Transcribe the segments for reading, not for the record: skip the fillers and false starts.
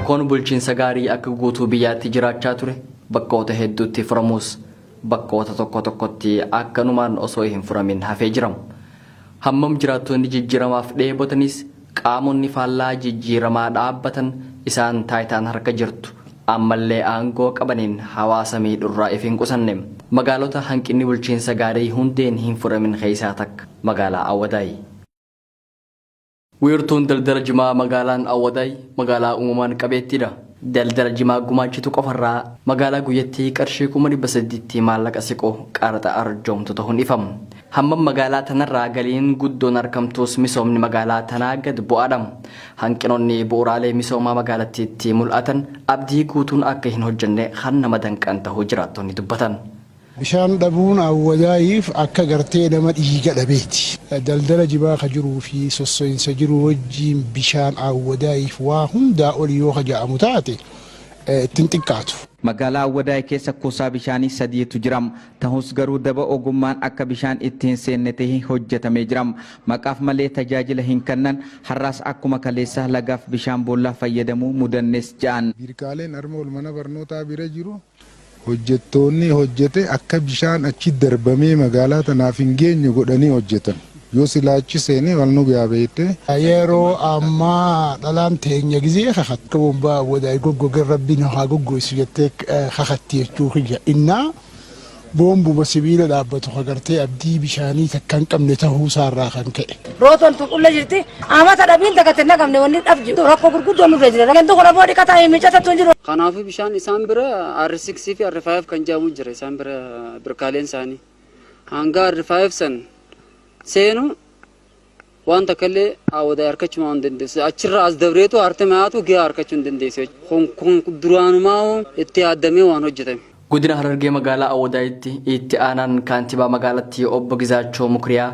Rakkoon bulchiinsa gaarii akka guutuu biyyaatti jiraachaa ture bakkoota hedduutti furamuus bakkoota tokko tokkotti akkanumaan osoo hin furamin hafee jira. Hammam jiraattonni jijjiiramaaf dheebotanis qaamonni faallaa jijjiiramaa dhaabbatan isaan taayitaan harka jirtu ammallee aangoo qabaniin hawaasa miidhurraa if hin qusanne. Magaalota hanqinni bulchiinsa gaarii hundeen hin furamin keessaa takka magaalaa Awwadaayi. Wiirtuun daldala jimaa magaalaan Awwadaay magaalaa uumamaan qabeettiidha. Daldala jimaa gumaachitu qofarraa magaalaa guyyattii qarshii 300,000tti maallaqa siqu qaraxa arjoomtu tahuun ifamu. Hammam magaalaa tanarraa galiin guddoon arkamtuus misoomni magaalaa tanaa gad bu'aadha. Hanqinoonni bu'uuraalee misoomaa magaalattiitti mul'atan abdii guutuun akka hin hojjenne kan nama danqan tahuu jiraattonni dubbatan. Bishaan dhabuun Awwadaayiif akka gartee nama dhiiga dhabeeti. Daldala jimaa ka jiruu fi sosso'insa jiru wajjiin bishaan Awwadaayiif waa hundaa oli yoo ka ja'amu taate itti hin xiqqaatu. Magaalaa Awwadaay keessa kuusaa bishaanii sadiitu jira. Tahus garuu daba ogummaan akka bishaan itti hin seenne tahe hojjetamee jira. Maqaaf malee tajaajila hin kannan. Har'aas akkuma kaleessaa lagaaf bishaan boollaa fayyadamuu mudannes ja'an. Biirkaaleen arma ol mana barnootaa bira jiru hojjettoonni hojjete akka bishaan achi darbamee magaalaa tanaaf hin geenye godhanii hojjetan. Yoo silaa achi seenee wal nu ga'a beekte. Yeroo ammaa dhalaan teenya gizee kakattu akka bombaa Awwadaay goggoge rabbi nu haa goggoysu jettee kakatti jechuu kiyya. Innaa boombuma sibiila dhaabbatu ka gartee abdii bishaanii takka hin qabne tahuu isaarraa kan ka'e. Rootoon tun qulla jirti. Amata dhabiin takka itti hin naqamne wanni dhab jiru. Rakkoo gurguddoo nurra jira. Gandu kun ammoo dhiqataa hin miicatatu hin jiru. Kanaafuu bishaan isaan bira R6 fi R5 kan jedhamu jira isaan bira birkaaleen isaanii. Hanga R5 san seenu waan takka illee awwadaa harkachuu waan dandeessu. Achirra as dabreetu harte mayaatu gahaa harkachuu hin dandeessu. Kun duraanumaa itti yaaddamee waan hojjetame. Godina Harargee magaalaa Awwadaayitti itti aanaan kaantibaa magaalattii obbo Gizaachoo Mukriyaa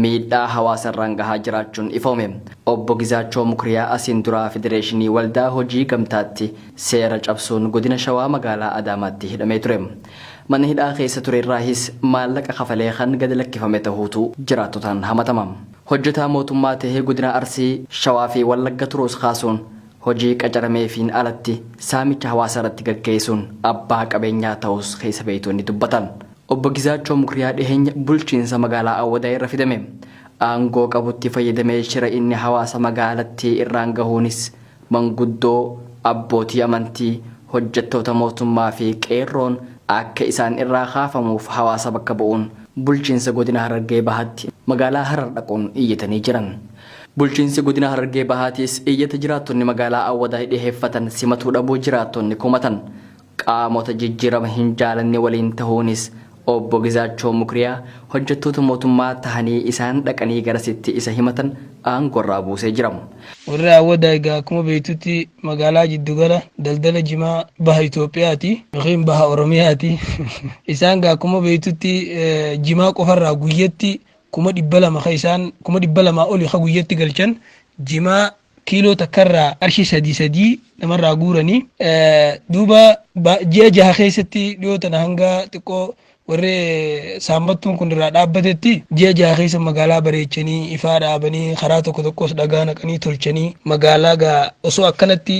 miidhaa hawaasarraan gahaa jiraachuun ifoome. Obbo Gizaachoo Mukriyaa asiin duraa Federeeshinii Waldaa Hojii Gamtaatti seera cabsuun godina Shawaa magaalaa Adaamaatti hidhamee ture. Mana hidhaa keessa ture irraahis maallaqa kafalee kan gad lakkifame tahuutu jiraattotaan hamatama. Hojjetaa mootummaa tahee godina Arsii, Shawaa fi Wallagga turuus kaasuun hojii qacarameefiin alatti saamicha hawaasa irratti gaggeessuun abbaa qabeenyaa ta'uus keessa beektonni dubbatan. Obbo Gizaachoo Mukriyaa dhiheenya bulchiinsa magaalaa Awwadaay irra fidame. Aangoo qabutti fayyadamee shira inni hawaasa magaalattii irraan gahuunis manguddoo, abbootii amantii, hojjettoota mootummaa fi qeerroon akka isaan irraa kaafamuuf hawaasa bakka bu'uun bulchiinsa godina Harargee Bahaatti magaalaa Harar dhaquun iyyatanii jiran. Bulchiinsi godina Harargee Bahaatiis iyyata jiraattonni magaalaa Awwadaay dhiheeffatan simatuu dhabuu jiraattonni komatan. Qaamota jijjiirama hin jaalanne waliin tahuunis obbo Gizaachoo Mukriyaa hojjettoota mootummaa tahanii isaan dhaqanii garasitti isa himatan aangoorraa buusee jira. Warri Awwadaay egaa akkuma beektutti magaalaa jiddugala daldala jimaa baha Itoophiyaati yookiin baha Oromiyaati. Isaan egaa akkuma beektutti jimaa qofarraa guyyatti 200,000 ka isaan 200,000 oli ka guyyatti galchan jimaa kiiloo takkarraa qarshii sadii sadii namarraa guuranii duuba ji'a jaha keessatti dhiyoo tana hanga xiqqoo warri saammattuun kun irraa dhaabbatetti ji'a jaha keessa magaalaa bareechanii ifaa dhaabanii karaa tokko tokkos dhagaa naqanii tolchanii magaalaa gaa osoo akkanatti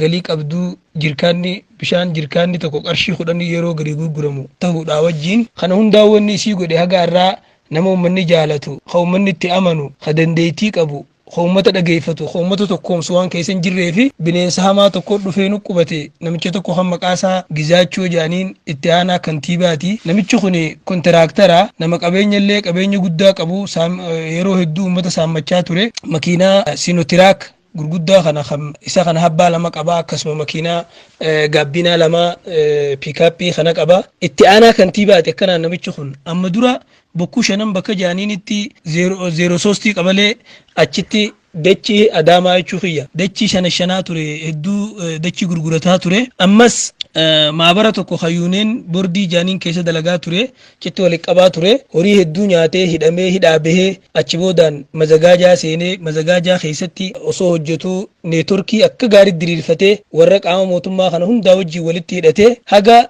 galii qabduu jirkaanni bishaan jirkaanni tokko qarshii 10 yeroo gadi gurguramu tahuudhaa wajjiin kana hundaa wanni isii godhe haga irraa nama ummanni jaalatu ka ummanni itti amanu ka dandeettii qabu ka ummata dhageeffatu ka ummata tokkoomsu waan keessa hin jirree fi bineensa hamaa tokko dhufee nu qubate. Namicha tokko kan maqaa isaa Gizaachoo jedhaniin itti aanaa kantiibaati. Namichi kun kontiraaktara nama qabeenya illee qabeenya guddaa qabu, yeroo hedduu ummata saammachaa ture. Makiinaa Sinotiraak gurguddaa kana kan isa kana habbaa lama qaba, akkasuma makiinaa gaabbinaa lama piikaappii kana qaba. Itti aanaa kantiibaati. Akkanaan namichi kun amma dura bokkuu shanan bakka jaaniinitti zeero soostii qabalee achitti dachii Adaamaa jechuu kiyya dachii shana shanaa ture, hedduu dachii gurgurataa ture. Ammas maabara tokko kayyuuneen bordii jaaniin keessa dalagaa ture, achitti walitti qabaa ture. Horii hedduu nyaatee hidhamee hidhaa bahee achi boodaan mazagaajaa seenee mazagaajaa keessatti osoo hojjetuu neetworkii akka gaariitti diriirfatee warra qaama mootummaa kana hundaa wajjin walitti hidhatee haga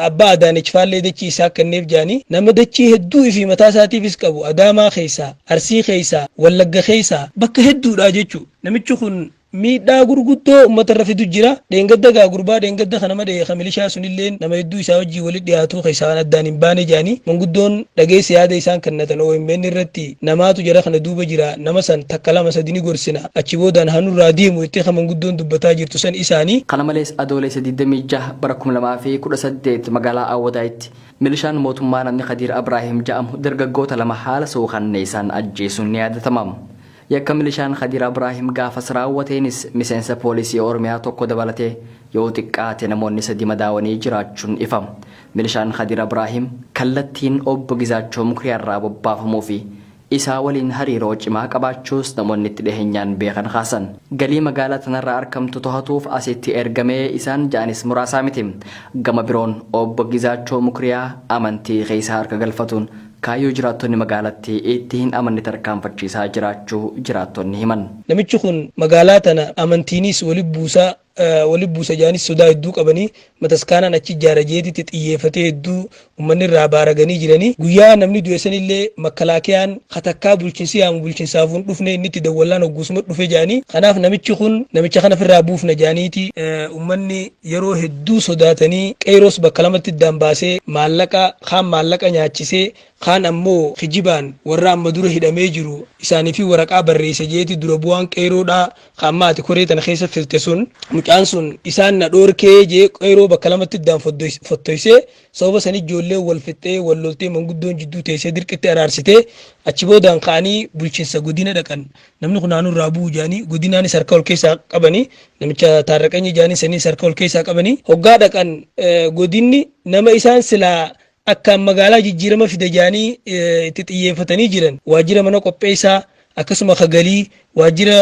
abbaa Adaanech faallee dachii isaa kenneef jaanii nama dachii hedduu ifii mataa isaatiifis qabu Adaamaa keessaa, Arsii keessaa, Wallagga keessaa bakka hedduudha jechuu. Namichi kun Miidhaa gurguddoo uummata irra fidu jira. Dheengadda gaa gurbaa dheengadda kana madhe ka milishaa sunilleen nama hedduu isaa wajjii walitti dhiyaatu ka isaan addaan hin baane jedhanii manguddoon dhageessa yaada isaan kennatan OMN irratti namaatu jara kana duuba jira, nama san takka lama sadi ni gorsina, achi boodaan hanurraa deemu jettee ka manguddoon dubbataa jirtu san isaanii. Kana malees Adooleessa 26 bara 2018 magaalaa Awwadaayitti milishaan mootummaa namni Kadiir Abraahim ja'amu dargaggoota lama haala suukanneessaan ajjeesuun ni yaadatama. Yakka milishaan Kadiir Abraahim gaafas raawwateenis miseensa poolisii Oromiyaa tokko dabalatee yoo xiqqaate namoonni sadi madaawanii jiraachuun ifa. Milishaan Kadiir Abraahim kallattiin obbo Gizaachoo Mukriyaarraa bobbaafamuu fi isaa waliin hariiroo cimaa qabaachuus namoonni itti dhiheenyaan beekan kaasan. Galii magaalaa tanarraa argamtu to'atuuf asitti ergamee isaan ja'anis muraasaa miti. Gama biroon obbo Gizaachoo Mukriyaa amantii keessa harka galfatuun kaayyoo jiraattonni magaalattii itti hin amanne tarkaanfachiisaa jiraachuu jiraattonni himan. Namichi kun magaalaa tana amantiinis wali buusaa wali buusa jaanis sodaa hedduu qabanii, mataskaanaan achi ijaara jeetitti xiyyeeffatee hedduu uummanni irraa baaraganii jiranii. Guyyaa namni du'e sanillee makkalaakiyaan katakkaa bulchinsi yaamu bulchinsaafuun dhufne, inni itti dawwallaan hogguusuma dhufe jaanii. Kanaaf namichi kun namicha kana ofirraa buufna jaaniiti uummanni yeroo hedduu sodaatanii qeeroos bakka lamatti iddaan baasee, maallaqa kaan maallaqa nyaachisee, kaan ammoo kijibaan warra amma dura hidhamee jiru isaanii fi waraqaa barreesse jeeti. Dura bu'aan qeeroodhaa kan amma ati koree tana keessa filte sun, mucaan sun isaan na dhoorkee jee qeeroo bakka lamatti iddaan fottoysee, sababa san ijoollee wal fixxee wal loltee, manguddoon jidduu teessee dirqitti araarsitee, achi boodaan ka'anii bulchiinsa godina dhaqan. Namni kun naannoo bu'uu jaanii godinaanis harka ol keessaa qabanii, namicha Taarraqanyi jaanii saniis harka ol keessaa qabanii. Hoggaa dhaqan godinni nama isaan silaa akka magaalaa jijjiirama fida jaanii itti xiyyeeffatanii jiran, waajjira mana qopheessaa, akkasuma kagalii waajjira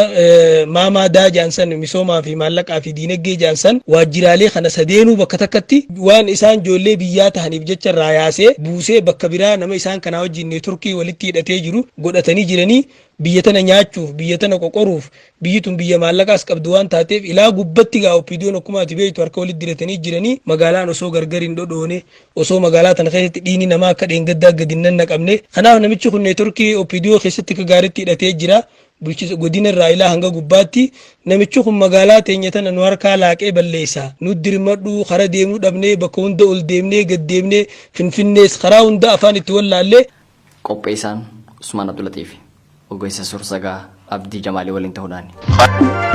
maamaa daa jaansan, misoomaa fi maallaqaa fi diinagdee jaansan, waajjiraalee kana sadeenuu bakka takkatti waan isaan ijoollee biyyaa tahaniif jecha irraa yaasee buusee bakka biraa nama isaan kanaa wajjin neetworkii walitti hidhatee jiru godhatanii jiranii. Biyya tana nyaachuuf, biyya tana qoqoruuf, biyyi tun biyya maallaqaas qabdu waan taateef, ilaa gubbatti gaa OPDOn akkuma ati beektu harka walitti diratanii jiranii. Magaalaan osoo gargar hin dhodhoone, osoo magaalaa tana keessatti dhiini namaa akka dheengaddaa gadi hin nannaqamne. Kanaaf namichi kun neetworkii OPDO keessatti akka gaariitti hidhatee jira. Bulchiinsa godina irraa ilaa hanga gubbaatti namichi kun magaalaa teenya tana nu harkaa laaqee balleessa. Nu dirmadhu kara deemuu dhabnee, bakka hunda ol deemnee gad deemnee, Finfinnees karaa hunda afaan itti wallaallee. Qopheessaan Usmaan Abdulatiif, ogeessa suursagaa Abdii Jamaalii waliin ta'uudhaan.